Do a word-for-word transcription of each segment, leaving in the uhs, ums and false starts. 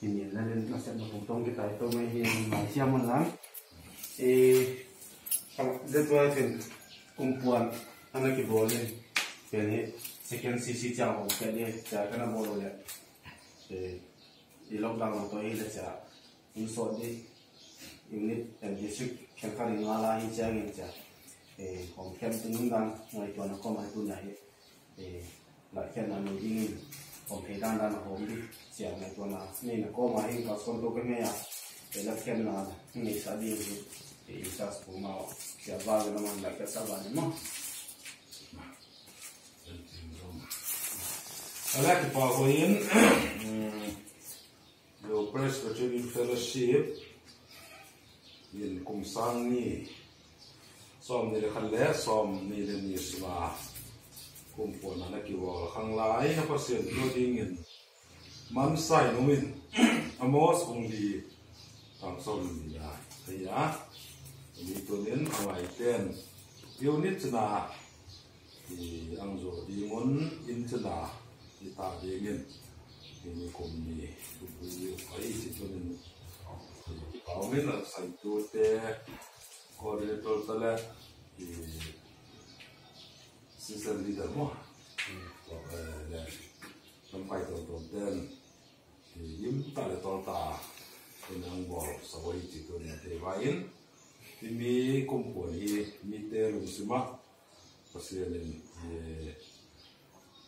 Kiniamna le nasepna tongtong kitai to mai hi, mai siam un lang. E, Z Y P kumpuan a na kibawl in, ken hi second C C ciang hong pia ding cia ka na bawl uh leh, e, i lockdown tawh hi leh cia, in sawt ding, unit and district khenkhat in nga lai hi ciangin cia, e, hong khem tung dan ngaihtuahna kawm a hi tuni a hi. E, laikhiatna nei dingin hong thei dandan a hawm ding cia ngaihtuahna neihna kawm a hi, ka suan to ka ngei a, e, laikhiatna neihsa ding hi, e, in sa sung ma cia val na man laikhiatsa val ni maw. A lak kipa hoih in, Zo Presbyterian Fellowship in kum sang ni sawm ni le khat le sawm ni le ni sunga kumpuan a na kibawl khang lai na Pasian tua dingin mansa in um in, Amos bung li, tang sawm ni lai ahi a, ni tunin a ngaiten unit cina i ang zo ding un, in cina i ta dingin i ni kum ni bui bui i pai ci tunin i pau min a sai tu te, coordinator ta le i sister leader mo, le lam pai tong tong ten i im ta le tol ta in ang bawl sa wai ci tunin te vai in i mi kumpuan hi mi te lungsima Pasian in, e,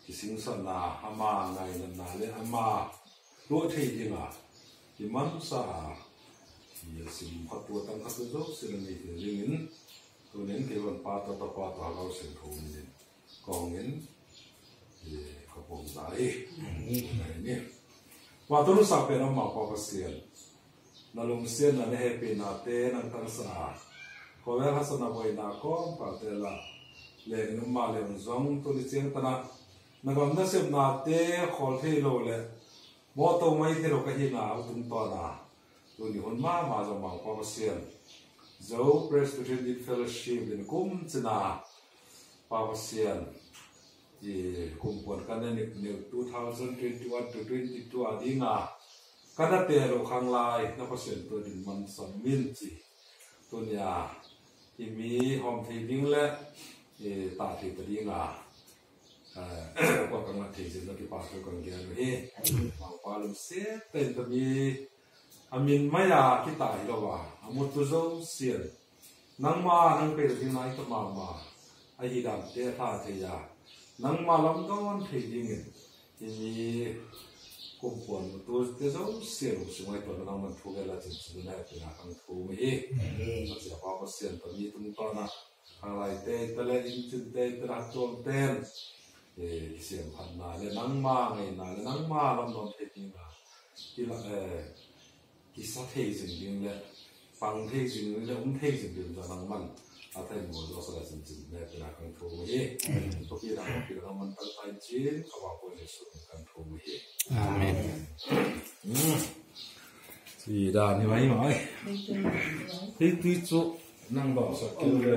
kisingsakna, ama ngainatna le ama luah thei dinga kimansa a, i a sim khat tua tang khat tua zo sin a mi thil dingin tunin kei wan pa ta ta pa ta hau sin tho min in kong in, e, ka pom ta i. Amen. Amen. Wa tunu sa pen ama pa Pasian. Na lungsiatna, na hehpihnate nang tangsa a, khawvel haksatna buaina kawmkalte la lengin um mah leng zong tuni ciangtan ah na gam nasepnate khawl thei lo le mawtaw mai thei lo ka hihna a tungtawn a, tuni hun mahmah zong Mangpa Pasian, Zo Presbyterian Youth Fellowship in kum cina Pa Pasian, i kumpuan kan na neuh, neuh two thousand twenty-one to twenty-two a dinga ka na tel uh khang lai na Pasian tua din mansa min ci. Tunia i mi hawm thei ding le i ta thei ta dinga, eh, kua ka ngah thei zin na kipa thu kan gen uh hi. Mangpa lungsiat pen ta mi a min mai a kita hi lo a, a mutu zo sian nangma nang pei ding nai ka mahmah a hi dante a tha thei a, nangma lamdawn thei dingin i mi kumpuan tute zo sian uh sung ai tuan nang man thu gel a cin cin na tina kang thu mi hi. Amen. Pasian pa Pasian pa mi tung tuan a kang lai te ta le in cin te ta na tuam ten e, kisiam khatna le nangma ngaina le nangma lamdawn thei ding a kila, e, kisa thei zing ding le pang thei zing ding le um thei zing ding za nang man a thei mo zo sa la sin cin le pina kang thu mo hi. Ko pi na ko pi na man tang tai cin ka wa ko Jesu kan thu mo hi. Amen. Si da ni mai mai. Hei tui cu nang dawng sa kiu le.